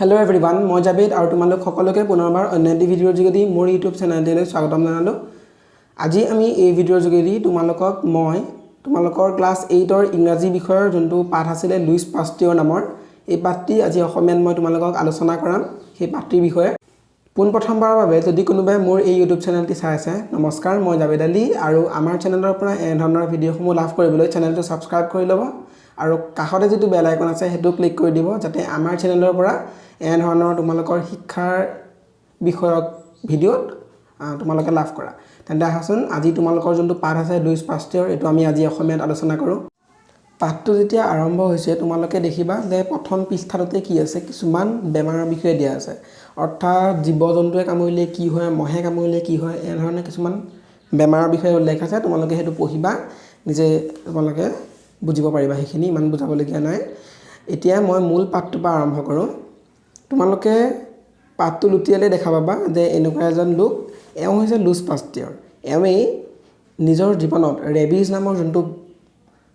Hello' everyone, মই জাবেদ আৰু তোমালোক সকলোকে পুনৰবাৰ অন্য এটি ভিডিঅ'ৰ যোগেদি মোৰ ইউটিউব চেনেলটিলৈ স্বাগতম জনালোঁ। আজি আমি এই ভিডিঅ'ৰ যোগেদি তোমালোকক মই তোমালোকৰ ক্লাছ 8ৰ ইংৰাজী বিষয়ৰ যোনটো পাঠ আছিলে লুইচ পাষ্টিয়ৰ নামৰ, এই পাঠটি আজি অসমীয়াত মই তোমালোকক আলোচনা কৰাম সেই পাঠটিৰ বিষয়ে। পোনপ্ৰথমবাৰৰ বাবে যদি কোনোবাই মোৰ এই ইউটিউব চেনেলটি চাই আছে, নমস্কাৰ, মই জাবেদ আলী আৰু আমাৰ চেনেলৰ পৰা এনেধৰণৰ ভিডিঅ'সমূহ লাভ কৰিবলৈ চেনেলটো ছাবস্ক্ৰাইব কৰি ল'ব আৰু কাষতে যিটো বেল আইকন আছে, সেইটো ক্লিক কৰি দিব, যাতে আমাৰ চেনেলৰ পৰা এনেধৰণৰ তোমালোকৰ শিক্ষাৰ বিষয়ক ভিডিঅ'ত তোমালোকে লাভ কৰা। তেন্তে আহাচোন, আজি তোমালোকৰ যোনটো পাঠ আছে লুইচ পাষ্টিয়ৰ, এইটো আমি আজি অসমীয়াত আলোচনা কৰোঁ। পাঠটো যেতিয়া আৰম্ভ হৈছে, তোমালোকে দেখিবা যে প্ৰথম পৃষ্ঠাটোতে কি আছে? কিছুমান বেমাৰৰ বিষয়ে দিয়া আছে। অৰ্থাৎ জীৱ জন্তুৱে কামুৰিলে কি হয়, মহে কামুৰিলে কি হয়, এনেধৰণে কিছুমান বেমাৰৰ বিষয়ে উল্লেখ আছে। তোমালোকে সেইটো পঢ়িবা নিজে, তোমালোকে বুজিব পাৰিবা। সেইখিনি ইমান বুজাবলগীয়া নাই। এতিয়া মই মূল পাঠটোৰ পৰা আৰম্ভ কৰোঁ। তোমালোকে পাঠটো লুটিয়ালে দেখা পাবা যে এনেকুৱা এজন লোক, এওঁ হৈছে লুইচ পাষ্টিয়ৰ। এওঁৱেই নিজৰ জীৱনত ৰেবিজ নামৰ যোনটো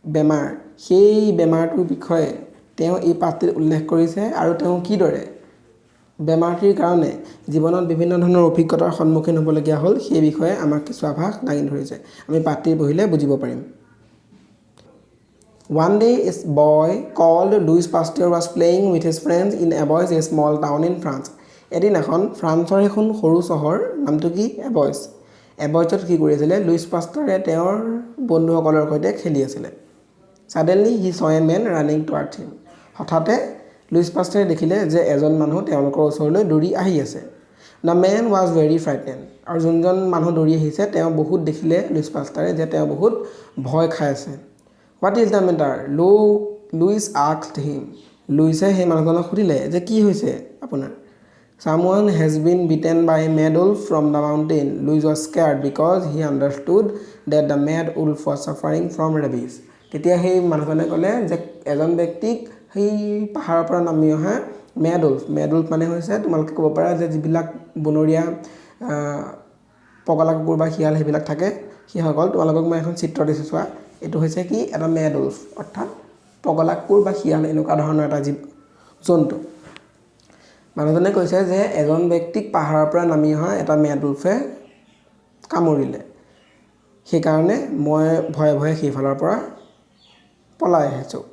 বেমাৰ, সেই বেমাৰটোৰ বিষয়ে তেওঁ এই পাঠটিত উল্লেখ কৰিছে আৰু তেওঁ কিদৰে বেমাৰটিৰ কাৰণে জীৱনত বিভিন্ন ধৰণৰ অভিজ্ঞতাৰ সন্মুখীন হ'বলগীয়া হ'ল, সেই বিষয়ে আমাক কিছু আভাস দাঙি ধৰিছে। আমি পাঠটি পঢ়িলে বুজিব পাৰিম। One day, a boy called Louis Pasteur was playing with his friends in Avoise, a small town in France. এদিনাখন ফ্ৰান্সৰ এখন সৰু চহৰ, নামটো কি? এবইচ। এবইচত কি কৰি আছিলে লুইচ পাষ্টাৰে? তেওঁৰ বন্ধুসকলৰ সৈতে খেলি আছিলে। Suddenly he saw a man running toward him. হঠাতে লুইচ পাষ্টাৰে দেখিলে যে এজন মানুহ তেওঁলোকৰ ওচৰলৈ দৌৰি আহি আছে। The man was very frightened. আৰু যোনজন মানুহ দৌৰি আহিছে, তেওঁ বহুত দেখিলে লুইচ পাষ্টাৰে যে তেওঁ বহুত ভয় খাই আছে। "What is the matter?" Louis asked him. লুইচে সেই মানুহজনক সুধিলে যে কি হৈছে আপোনাৰ? "Someone has been bitten by a mad wolf from the mountain." Louis was scared because he understood that the mad wolf was suffering from rabies. তেতিয়া সেই মানুহজনে ক'লে যে এজন ব্যক্তিক সেই পাহাৰৰ পৰা নামি অহা মেড উল্ফ, মেড উল্ফ মানে হৈছে তোমালোকে ক'ব পাৰা যে যিবিলাক বনৰীয়া পগলা কুকুৰ বা শিয়াল সেইবিলাক থাকে, সেইসকল। তোমালোকক মই এখন চিত্ৰ দিছোঁ, চোৱা। এইটো হৈছে কি? এটা মেড উল্ফ, অৰ্থাৎ পগলা কুকুৰ বা শিয়াল, এনেকুৱা ধৰণৰ এটা জীৱ জন্তু। মানুহজনে কৈছে যে এজন ব্যক্তিক পাহাৰৰ পৰা নামি অহা এটা মেড উল্ফে কামুৰিলে, সেইকাৰণে মই ভয়ে ভয়ে সেইফালৰ পৰা পলাই আহিছোঁ।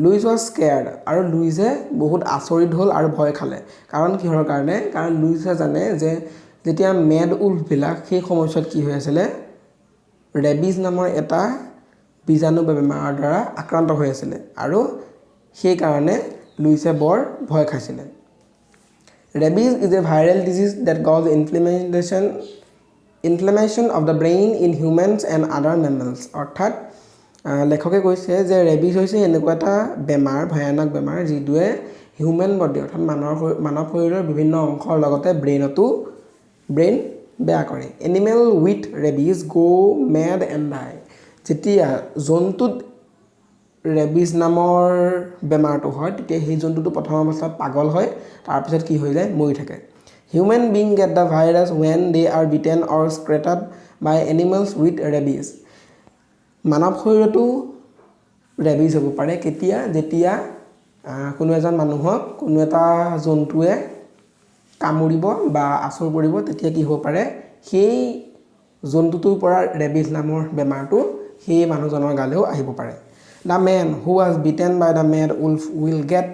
Louis was scared. আৰু লুইজে বহুত আচৰিত হ'ল আৰু ভয় খালে। কাৰণ কিহৰ কাৰণে? কাৰণ লুইজে জানে যে যেতিয়া মেড উল্ফবিলাক সেই সময়ছোৱাত কি হৈ আছিলে, ৰেবিজ নামৰ এটা বীজাণু বা বেমাৰৰ দ্বাৰা আক্ৰান্ত হৈ আছিলে আৰু সেইকাৰণে লুইছে বৰ ভয় খাইছিলে। Rabies is a viral disease that cause inflammation of the brain in humans and other mammals. অৰ্থাৎ লেখকে কৈছে যে ৰেবিজ হৈছে এনেকুৱা এটা বেমাৰ, ভয়ানক বেমাৰ, যিটোৱে হিউমেন বডি, অৰ্থাৎ মানৱ শৰীৰৰ বিভিন্ন অংশৰ লগতে ব্ৰেইনতো ব্ৰেইন বেয়া কৰে। Animal with rabies go mad and die. যেতিয়া জন্তুত ৰেবিজ নামৰ বেমাৰটো হয়, তেতিয়া সেই জন্তুটো প্ৰথম অৱস্থাত পাগল হয়, তাৰপিছত কি হৈ যায়? মৰি থাকে। Human being get the virus when they are bitten or scratched by animals with rabies. মানৱ শৰীৰতো ৰেবিজ হ'ব পাৰে। কেতিয়া? যেতিয়া কোনো এজন মানুহক কোনো এটা জন্তুৱে কামুৰিব বা আঁচোৰ পৰিব, তেতিয়া কি হ'ব পাৰে? সেই জন্তুটোৰ পৰা ৰেবিজ নামৰ বেমাৰটো সেই মানুহজনৰ গালৈও আহিব পাৰে। The man who was bitten by the mad wolf will get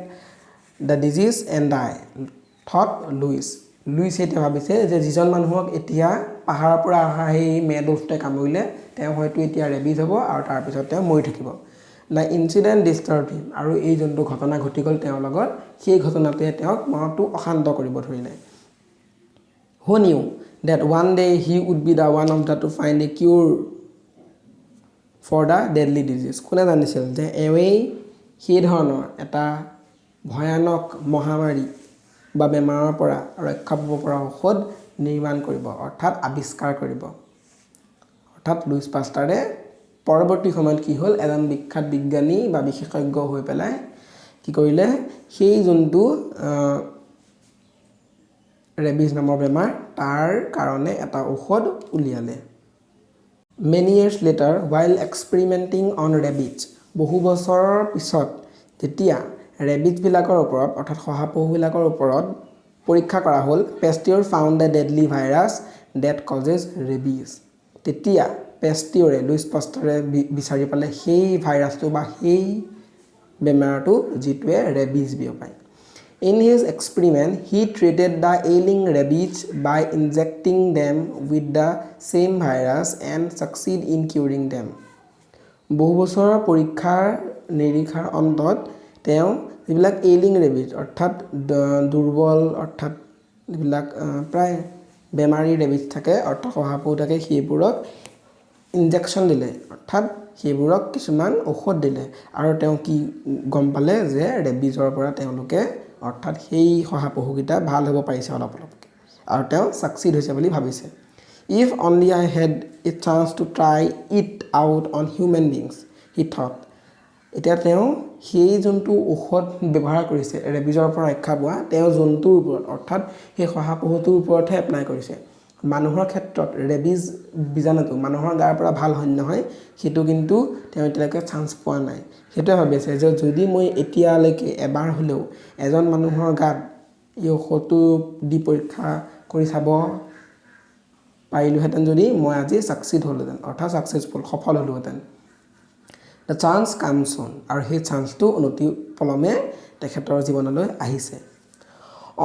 the disease and die, thought Louis. লুইছে এতিয়া ভাবিছে যে যিজন মানুহক এতিয়া পাহাৰৰ পৰা অহা সেই মেড উল্ফটোৱে কামুৰিলে, তেওঁ হয়তো এতিয়া ৰেবিজ হ'ব আৰু তাৰপিছত তেওঁ মৰি থাকিব। The incident disturbed him. আৰু এই যোনটো ঘটনা ঘটি গ'ল তেওঁৰ লগত, সেই ঘটনাটোৱে তেওঁক মনটো অশান্ত কৰিব ধৰিলে। Who knew that one day he would be the one of the to find a cure for the deadly disease? কোনে জানিছিল যে এওঁৱেই সেই ধৰণৰ এটা ভয়ানক মহামাৰী বা বেমাৰৰ পৰা ৰক্ষা পাব পৰা ঔষধ নিৰ্মাণ কৰিব, অৰ্থাৎ আৱিষ্কাৰ কৰিব? অৰ্থাৎ লুইচ পাষ্টাৰে পৰৱৰ্তী সময়ত কি হ'ল? এজন বিখ্যাত বিজ্ঞানী বা বিশেষজ্ঞ হৈ পেলাই কি কৰিলে? সেই যোনটো ৰেবিজ নামৰ বেমাৰ, তাৰ কাৰণে এটা ঔষধ উলিয়ালে। Many years later, while experimenting on rabbits, বহু বছৰৰ পিছত যেতিয়া ৰেবিজবিলাকৰ ওপৰত, অৰ্থাৎ শহাপহুবিলাকৰ ওপৰত পৰীক্ষা কৰা হ'ল, Pasteur found the deadly virus that causes rabies. তেতিয়া পেষ্টিয়ৰে, লুইচ পাষ্টাৰে বিচাৰি পালে সেই ভাইৰাছটো বা সেই বেমাৰটো যিটোৱে rabies বিয়পায়। In his experiment, he treated the ailing rabbits by injecting them with the same virus and succeed in curing them. বহু বছৰৰ পৰীক্ষাৰ নিৰীক্ষাৰ অন্তত তেওঁ যিবিলাক এইলিং ৰেবিট, অৰ্থাৎ দুৰ্বল, অৰ্থাৎ যিবিলাক প্ৰায় বেমাৰী ৰেবিট থাকে, অৰ্থাৎ শহাপহু থাকে, সেইবোৰক ইনজেকশ্যন দিলে, অৰ্থাৎ সেইবোৰক কিছুমান ঔষধ দিলে আৰু তেওঁ কি গম পালে যে ৰেবিজৰ পৰা তেওঁলোকে, অৰ্থাৎ সেই শহাপহুকেইটা ভাল হ'ব পাৰিছে অলপ অলপকৈ আৰু তেওঁ ছাকচিড হৈছে বুলি ভাবিছে। "If only I had a chance to try it out on human beings," he thought. এতিয়া তেওঁ সেই যোনটো ঔষধ ব্যৱহাৰ কৰিছে ৰেবিজৰ পৰা ৰক্ষা পোৱা, তেওঁ জন্তুৰ ওপৰত, অৰ্থাৎ সেই শহাপহুটোৰ ওপৰতহে এপ্লাই কৰিছে। মানুহৰ ক্ষেত্ৰত ৰেবিজ বীজাণুটো মানুহৰ গাৰ পৰা ভাল হয় নহয়, সেইটো কিন্তু তেওঁ এতিয়ালৈকে চান্স পোৱা নাই। সেইটোৱে ভাবিছে যে যদি মই এতিয়ালৈকে এবাৰ হ'লেও এজন মানুহৰ গাত এই ঔষধটো দি পৰীক্ষা কৰি চাব পাৰিলোহেঁতেন যদি, মই আজি ছাকচিড হ'লোহেঁতেন, অৰ্থাৎ ছাকচেছফুল, সফল হ'লোহেঁতেন। The chance came soon. আৰু সেই চান্সটো অনতি পলমে তেখেতৰ জীৱনলৈ আহিছে।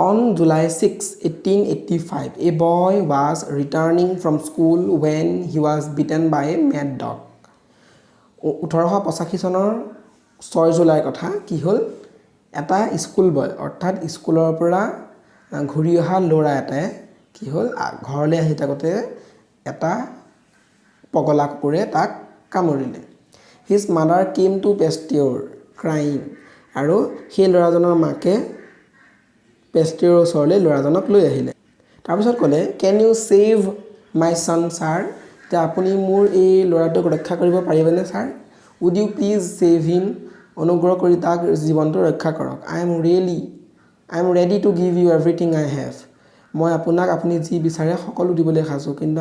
On July 6, 1885, a boy was returning from school when he was bitten by a mad dog. 1885 চনৰ 6 জুলাইৰ কথা। কি হ'ল? এটা স্কুল বয়, অৰ্থাৎ স্কুলৰ পৰা ঘূৰি অহা ল'ৰা এটাই কি হ'ল, ঘৰলৈ আহি থাকোঁতে এটা পগলা কুকুৰে তাক কামুৰিলে। His mother came to Pasteur crying. আৰু সেই ল'ৰাজনৰ মাকে পেষ্টিয়ৰৰ ওচৰলৈ ল'ৰাজনক লৈ আহিলে। তাৰপিছত ক'লে, "Can you save my son, sir?" যে আপুনি মোৰ এই ল'ৰাটোক ৰক্ষা কৰিব পাৰিবনে sir? "Would you please save him?" অনুগ্ৰহ কৰি তাক জীৱনটো ৰক্ষা কৰক। I am ready to give you everything I have. মই আপোনাক আপুনি যি বিচাৰে সকলো দিবলৈ সাজু, কিন্তু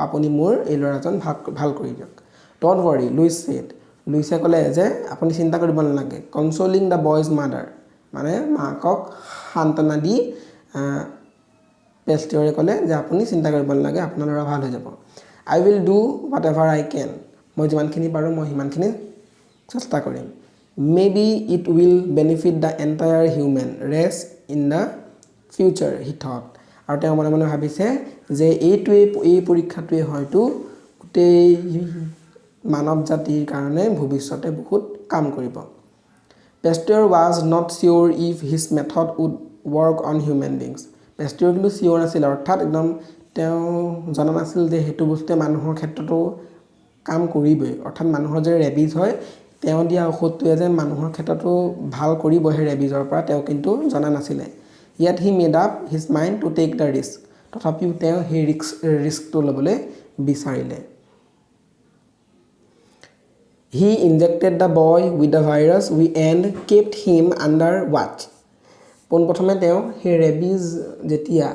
আপুনি মোৰ এই ল'ৰাজন ভাল ভাল কৰি দিয়ক। "Don't worry," Louis said. লুইছে ক'লে যে আপুনি চিন্তা কৰিব নালাগে। কনচলিং the boys mother, মানে মাকক সান্তনা দি পেষ্টিয়ৰে ক'লে যে আপুনি চিন্তা কৰিব নালাগে, আপোনাৰ ল'ৰা ভাল হৈ যাব। "I will do whatever I can." মই যিমানখিনি পাৰোঁ, মই সিমানখিনি চেষ্টা কৰিম। "Maybe it will benefit the entire human race in the future," he thought. আৰু তেওঁ মনে মনে ভাবিছে যে এই পৰীক্ষাটোৱে হয়তো গোটেই মানৱ জাতিৰ কাৰণে ভৱিষ্যতে বহুত কাম কৰিব। Pasteur was not sure if his method would work on human beings. পেষ্টিয়ৰ কিন্তু চিয়'ৰ নাছিল, অৰ্থাৎ একদম তেওঁ জনা নাছিল যে সেইটো বস্তুৱে মানুহৰ ক্ষেত্ৰতো কাম কৰিবই, অৰ্থাৎ মানুহৰ যে ৰেবিজ হয়, তেওঁ দিয়া ঔষধটোৱে যে মানুহৰ ক্ষেত্ৰতো ভাল কৰিব সেই ৰেবিজৰ পৰা, তেওঁ কিন্তু জনা নাছিলে। Yet he made up his mind to take the risk. তথাপিও তেওঁ সেই ৰিস্কটো ল'বলৈ বিচাৰিলে। He injected the boy with the virus and kept him under watch. পোনপ্ৰথমে তেওঁ সেই ৰেবিজ যেতিয়া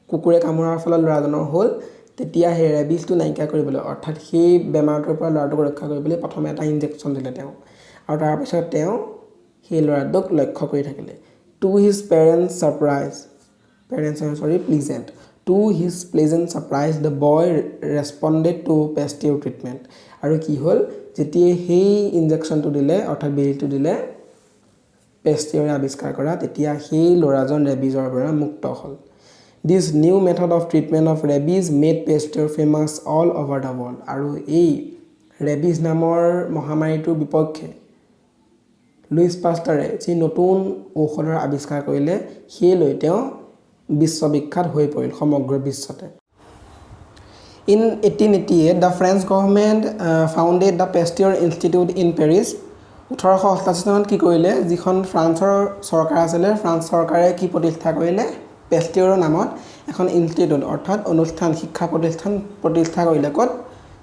কুকুৰে কামোৰাৰ ফলত ল'ৰাজনৰ হ'ল, তেতিয়া সেই ৰেবিজটো নাইকিয়া কৰিবলৈ, অৰ্থাৎ সেই বেমাৰটোৰ পৰা ল'ৰাটোক ৰক্ষা কৰিবলৈ প্ৰথমে এটা ইনজেকশ্যন দিলে তেওঁ আৰু তাৰপিছত তেওঁ সেই ল'ৰাটোক লক্ষ্য কৰি থাকিলে। To his parents surprise, parents, sorry, pleasant, to his pleasant surprise, the boy responded to Pasteur treatment. আৰু কি হ'ল? যেতিয়াই সেই ইনজেকশ্যনটো দিলে, অৰ্থাৎ বেজীটো দিলে পেষ্টিয়ৰে আৱিষ্কাৰ কৰা, তেতিয়া সেই ল'ৰাজন ৰেবিজৰ পৰা মুক্ত হ'ল। This new method of treatment of rabies made Pasteur famous all over the world. আৰু এই ৰেবিজ নামৰ মহামাৰীটোৰ বিপক্ষে লুইচ পাষ্টাৰে যি নতুন ঔষধৰ আৱিষ্কাৰ কৰিলে, সেই লৈ তেওঁ বিশ্ববিখ্যাত হৈ পৰিল সমগ্ৰ বিশ্বতে। In 1888, the French government founded the Pasteur Institute in Paris. 1888 চনত কি কৰিলে? যিখন ফ্ৰান্সৰ চৰকাৰ আছিলে, ফ্ৰান্স চৰকাৰে কি প্ৰতিষ্ঠা কৰিলে? পেষ্টিয়ৰৰ নামত এখন ইনষ্টিটিউট, অৰ্থাৎ অনুষ্ঠান, শিক্ষা প্ৰতিষ্ঠান প্ৰতিষ্ঠা কৰিলে। ক'ত?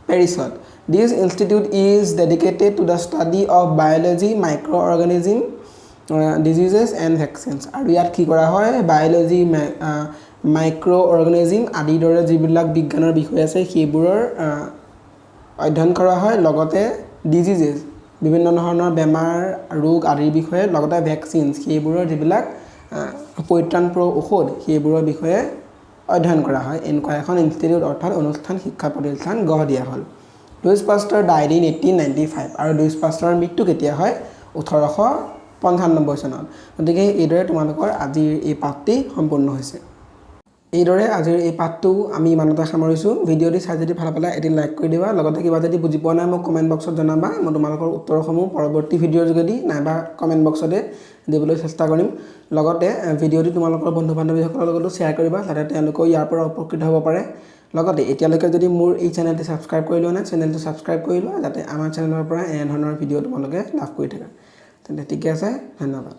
পেৰিছত। This institute is dedicated to the study of biology, micro organism, diseases and vaccines. আৰু ইয়াত কি কৰা হয়? বায়'লজি, মাইক্ৰ' অৰ্গেনিজিম আদিৰ দৰে যিবিলাক বিজ্ঞানৰ বিষয় আছে, সেইবোৰৰ অধ্যয়ন কৰা হয়, লগতে ডিজিজেছ বিভিন্ন ধৰণৰ বেমাৰ, ৰোগ আদিৰ বিষয়ে, লগতে ভেকচিনছ, সেইবোৰৰ যিবিলাক পৰিত্ৰাণপূৰক ঔষধ, সেইবোৰৰ বিষয়ে অধ্যয়ন কৰা হয়। এনেকুৱা এখন ইনষ্টিটিউট অৰ্থাৎ অনুষ্ঠান, শিক্ষা প্ৰতিষ্ঠান গঢ় দিয়া হ'ল। Louis Pasteur died in 1895। আৰু লুইচ পাষ্টাৰৰ মৃত্যু কেতিয়া হয়? 1895 চনত। গতিকে এইদৰে তোমালোকৰ আজিৰ এই পাঠটি সম্পূৰ্ণ হৈছে। এইদৰে আজিৰ এই পাঠটো আমি ইমানতে সামৰিছোঁ। ভিডিঅ'টি চাই যদি ভাল পালে এটি লাইক কৰি দিবা, লগতে কিবা যদি বুজি পোৱা নাই মোক কমেণ্ট বক্সত জনাবা। মই তোমালোকৰ উত্তৰসমূহ পৰৱৰ্তী ভিডিঅ'ৰ যোগেদি নাইবা কমেণ্ট বক্সতে দিবলৈ চেষ্টা কৰিম। লগতে ভিডিঅ'টি তোমালোকৰ বন্ধু বান্ধৱীসকলৰ লগতো শ্বেয়াৰ কৰিবা, যাতে তেওঁলোকেও ইয়াৰ পৰা উপকৃত হ'ব পাৰে। লগতে এতিয়ালৈকে যদি মোৰ এই চেনেলটি ছাবস্ক্ৰাইব কৰি লোৱা নাই, চেনেলটো ছাবস্ক্ৰাইব কৰি লোৱা, যাতে আমাৰ চেনেলৰ পৰা এনেধৰণৰ ভিডিঅ' তোমালোকে লাভ কৰি থাকা। তেন্তে ঠিকে আছে, ধন্যবাদ।